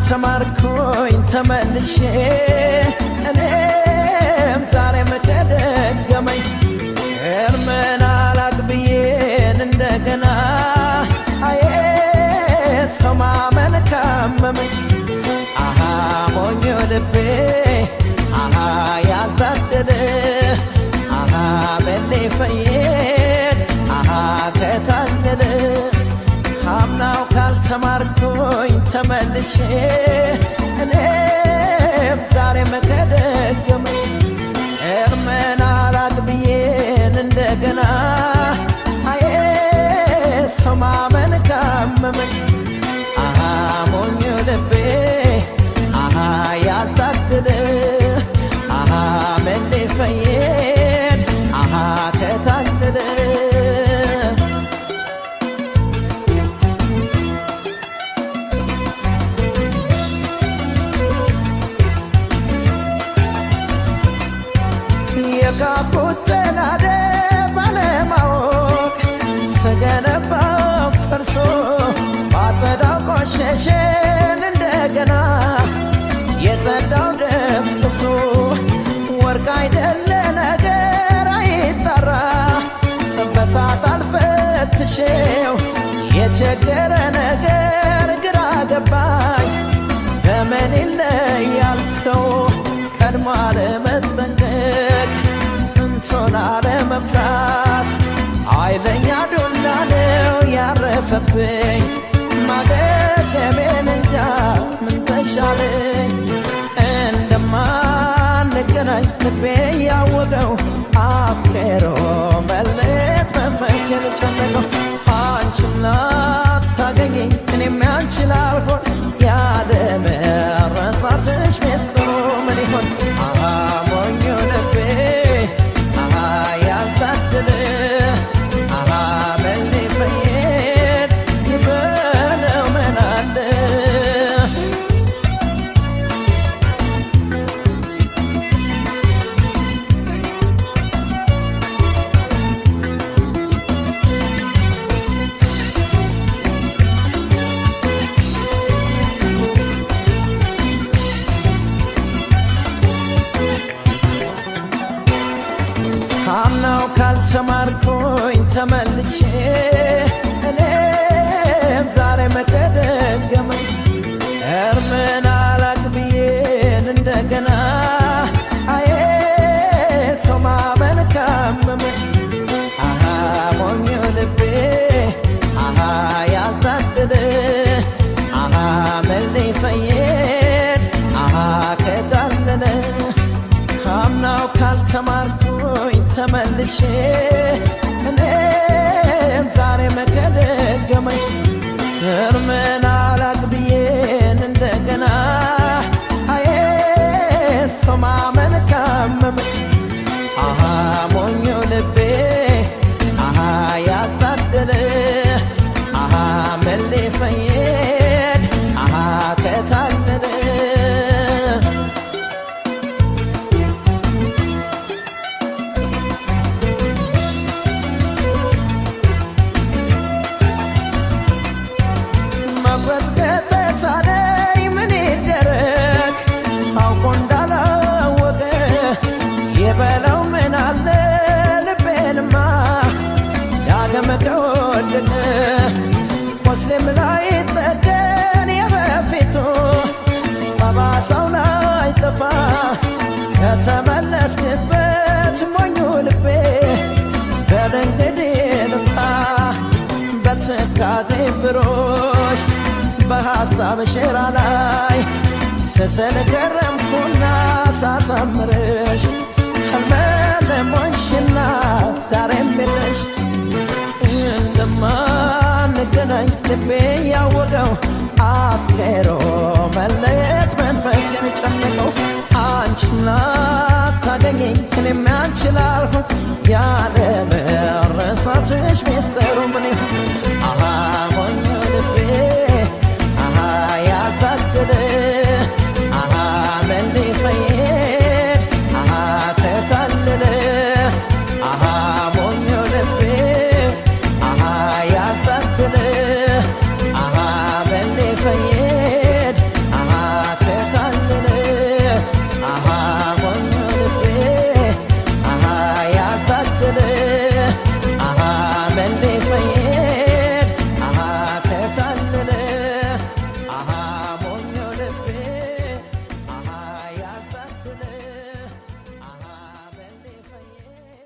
ካልተማርኩኝ ተመልሼ እኔም ዛሬም ተደገመኝ እርምን አላቅ ብዬን እንደገና አዬ ሰው ማመን ካመመኝ አሃ ሞኙ ልቤ አሃ ያልታደለ አሃ በሌ ፈየድ አሃ ከታለለ ካምናው ካልተማርኩኝ ተመልሼ እኔም ዛሬም ከደገመኝ እርምን አላቅ ብዬን እንደገና አዬ ሰው ማመን ካመመኝ አሃ ሞኙ ልቤ አሃ ያልታደለ አሃ መሌ ፈየድ አሃ ከታለለ የካቡት ተናደ ባለማወቅ ስገነባ ፈርሶ ባጸዳው ቆሸሸን እንደገና የጸዳው ደፍርሶ ወርቅ አይደለ ነገር አይጠራ በሳት አልፈትሼው የቸገረ ነገር ግራ ገባኝ። በምን ይለያል ሰው ቀድሞ አለመጠንቀቅ ጥንቱን አለመፍራት ኃይለኛ ዱላ ነው ያረፈብኝ ማገገሜን እንጃ ምን ተሻለኝ። እንደማንገናኝ ልቤ ያወቀው አፍቅሮ መለየት መንፈሴን ጨነቀው። አንቺም ላታገኘኝ እኔም ያንቺ ላልሆን ያለመረሳትሽ ሚስጥሩ ምን ይሆን? አሃ ሞኙ ልቤ አሃ ያልታደለ አሃ መሌ ፈየድ ይበለው ምን አለ። ካምናው ካልተማርኩኝ ተመልሼ እኔም ዛሬ መደገመኝ እርምን አላቅ ብዬን እንደገና አዬ ሰው ማመን ካመመኝ አሃ ሞኙ ልቤ አሃ ያልታደለ አሃ መሌ ፈየድ አሃ ከታለለ ካምናው ካልተማርኩኝ ተመልሼ እኔም ዛሬ መከደገመኝ እርምን አላቅ ብዬን እንደገና አዬ ሰው ማመን ካመመኝ አሃ ሞኙ ልቤ አሃ ያልታደለ አሃ መሌ ፈየድ አሃ ከታለለ መቁረጥ ከተሳነኝ ምን ይደረግ አውቆ እንዳላወቀ የበለው ምን አለ ልቤንማ ዳግም ከወደቀ ቆስሌም ላይ ጠገን የበፊቱ ጠባሳው ላይ ጠፋ ከተመለስክበት ሞኙ ልቤ በል እንግዲህ ልፍታ በትካዜ ብሮሽ በሐሳብ ሸራ ላይ ስስል ከረምኩና ሳሳምርሽ ህልመለሞንሽና ዛሬም የለሽ እንደማንገናኝ ልቤ ያወቀው አፍቅሮ መለየት መንፈሴን ጨነቀው። አንቺን ላታገኘኝ እኔም ያንቺ ላልሆን ያለመ